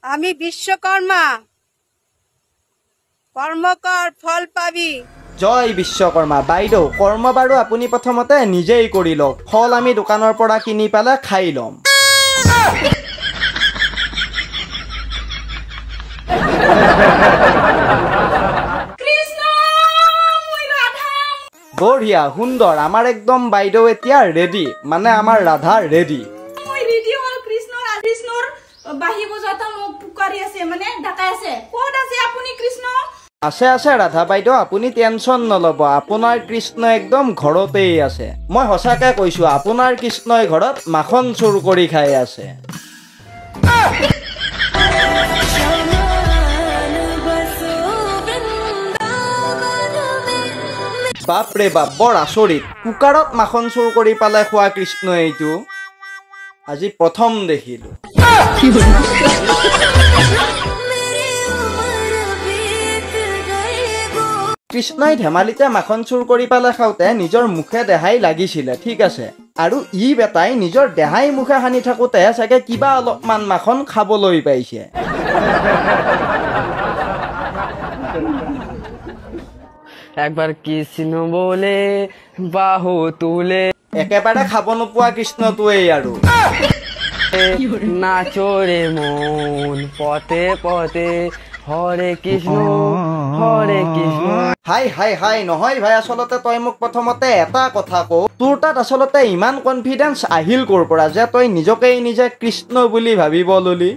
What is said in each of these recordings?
আমি বিশ্বকৰ্মা, কৰ্ম কৰ ফল পাবি। জয় বিশ্বকৰ্মা। বাইদেউ, কৰ্ম বাৰু আপুনি প্ৰথমতে নিজেই কৰি লওক, ফল আমি দোকানৰ পৰা কিনি পেলাই খাই ল'ম। বঢ়িয়া, সুন্দৰ। আমাৰ একদম বাইদেউ এতিয়া ৰেডি, মানে আমাৰ ৰাধা ৰেডি। আছে আছে ৰাধা বাইদেউ, আপুনি টেনচন নল'ব, আপোনাৰ কৃষ্ণ একদম ঘৰতেই আছে। মই সঁচাকে কৈছো, আপোনাৰ কৃষ্ণই ঘৰত মাখন চুৰ কৰি খাই আছে। বাপৰে বাপ, বৰ আচৰিত, কুকাৰত মাখন চুৰ কৰি পেলাই খোৱা কৃষ্ণ এইটো আজি প্ৰথম দেখিলো। কৃষ্ণই ধেমালিতে মাখন চুৰ কৰি পেলাই খাওঁতে নিজৰ মুখে দেহাই লাগিছিলে, ঠিক আছে, আৰু ই বেটাই নিজৰ দেহাই মুখে সানি থাকোঁতে চাগে কিবা অলপমান মাখন খাবলৈ পাইছে। একবাৰ কৃষ্ণ বোলে বাহু তুলে, একেবাৰে খাব নোপোৱা কৃষ্ণটোৱেই আৰু। নাচৰে মন পথে পথে, হৰে কৃষ্ণ হৰে কৃষ্ণ। হাই হাই হাই, নহয় ভাই, আচলতে তই মোক প্ৰথমতে এটা কথা কওঁ, তোৰ তাত আচলতে ইমান কনফিডেন্স আহিল ক'ৰ পৰা যে তই নিজকেই নিজে কৃষ্ণ বুলি ভাবিব ললি?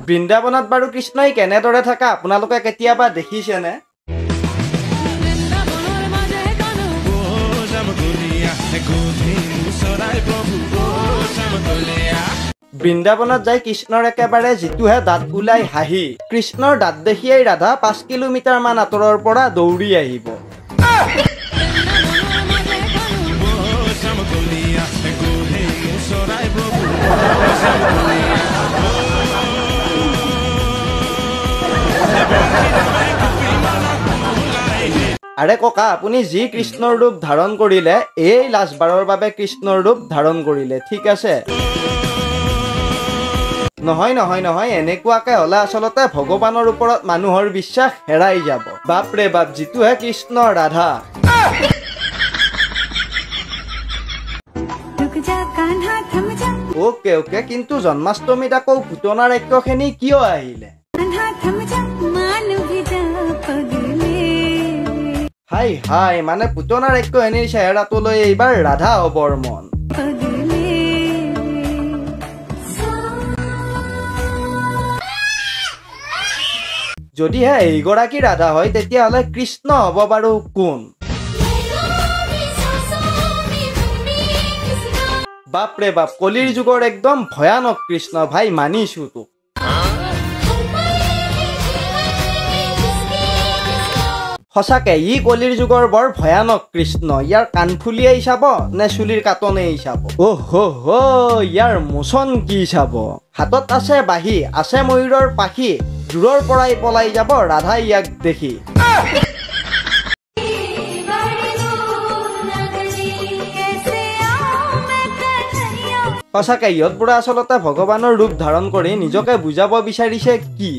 বৃন্দাবনত বাৰু কৃষ্ণই কেনেদৰে থকা আপোনালোকে কেতিয়াবা দেখিছেনে? বৃন্দাবনত যাই কৃষ্ণৰ একেবাৰে যিটোহে দাঁত ওলাই হাঁহি, কৃষ্ণৰ দাঁত দেখিয়েই ৰাধা 5 কিলোমিটাৰ মান আঁতৰৰ পৰা দৌৰি আহিব। আৰে ককা, আপুনি যি কৃষ্ণৰ ৰূপ ধাৰণ কৰিলে, এই লাষ্টবাৰৰ বাবে কৃষ্ণৰ ৰূপ ধাৰণ কৰিলে, ঠিক আছে? নহয় নহয় নহয়, এনেকুৱাকে হ'লে আচলতে ভগৱানৰ ওপৰত মানুহৰ বিশ্বাস হেৰাই যাব। বাপৰে বাপ, যিটোহে কৃষ্ণ ৰাধা। অ'কে অ'কে, কিন্তু জন্মাষ্টমীত আকৌ পুতনা ৰাক্ষসিনী কিয় আহিলে? হাই হাই, মানে পুতনা ৰাক্ষসিনীৰ চেহেৰাটোলৈ এইবাৰ ৰাধা হ'বৰ মন। যদিহে এইগৰাকী ৰাধা হয়, তেতিয়াহ'লে কৃষ্ণ হ'ব বাৰু কোন? বাপৰে বাপ, কলিৰ যুগৰ একদম ভয়ানক কৃষ্ণ ভাই, মানিছো তোক। সঁচাকে ই কলিৰ যুগৰ বৰ ভয়ানক কৃষ্ণ। ইয়াৰ কাণফুলিয়েই চাব নে চুলিৰ কাটনেই চাব? অহ হ, ইয়াৰ মোচন কি চাব? হাতত আছে বাঁহী, আছে ময়ূৰৰ পাখি, দূৰৰ পৰাই পলাই যাব ৰাধাই ইয়াক দেখি। সঁচাকে ইহঁতবোৰে আচলতে ভগৱানৰ ৰূপ ধাৰণ কৰি নিজকে বুজাব বিচাৰিছে কি?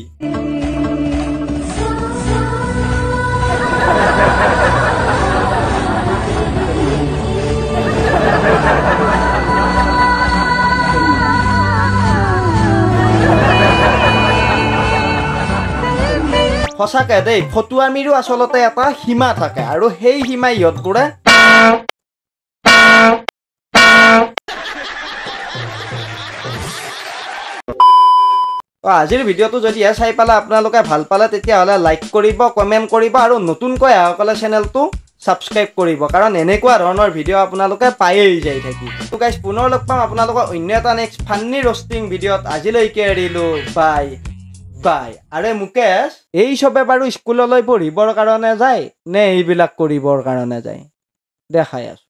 সঁচাকে দেই, ফটুৱামিৰো আচলতে এটা সীমা থাকে আৰু সেই সীমা ইহঁতবোৰে আজিৰ ভিডিঅ'টো যদিহে চাই পালে আপোনালোকে ভাল পালে তেতিয়াহ'লে লাইক কৰিব, কমেণ্ট কৰিব আৰু নতুনকৈ অহাসকলে চেনেলটো ছাবস্ক্ৰাইব কৰিব, কাৰণ এনেকুৱা ধৰণৰ ভিডিঅ' আপোনালোকে পায়েই যাই থাকিব। তো গাইজ, পুনৰ লগ পাম আপোনালোকৰ অন্য এটা নেক্সট ফান্নি ৰষ্টিং ভিডিঅ'ত। আজিলৈকে এৰিলোঁ, বাই বাই। আৰে মুকেশ, এই চবে বাৰু স্কুললৈ পঢ়িবৰ কাৰণে যায় নে এইবিলাক কৰিবৰ কাৰণে যায়? দেখাই আছোঁ।